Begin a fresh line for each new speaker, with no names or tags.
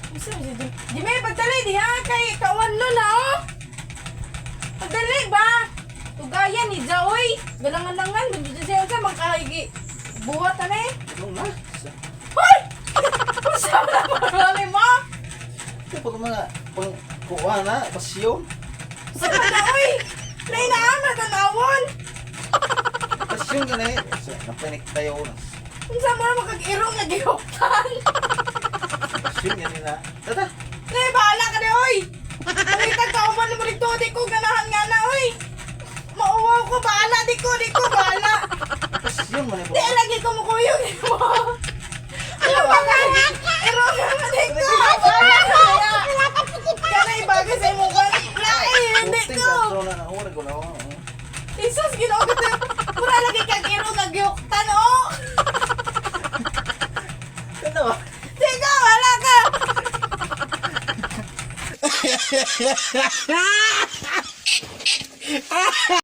Unsa man si Jimmy? Jimmy, pagdali diha kay kawanlo na oh. Pagdali ba? Tugayan ni Jaoy. Galangan-langan medyo siya sa mangkaigi. Buhat na eh.
Ano na?
Hoy! Unsa man ang mo?
Ito pa mga pang kuha na, pasyon.
Unsa man na oy? Lainaan na tanawon.
Pasyon ka na eh. Sa, napanik tayo na.
Unsa mo na makag-irong nga gihuktan?
Pasyon yan na. Tata!
Nay, bahala ka na, oy! Pangitag ka, uman mo dito, di ko ganahan nga na, oy! Mauwaw ko, bahala, di ko, bahala!
Pasyon man eh.
Di, lagi ko mukuyog mo! Ano ba nga? Ero nga, di ko! Bahala ka kaya! Kaya ibagay sa imong kwan. Lain, hindi ko!
Na, na, ko na. Oh.
Jesus, ginoo ko to. Mura lagi kag iro nga gihuktan, oh!
Ano ba?
Di ko, bahala ka!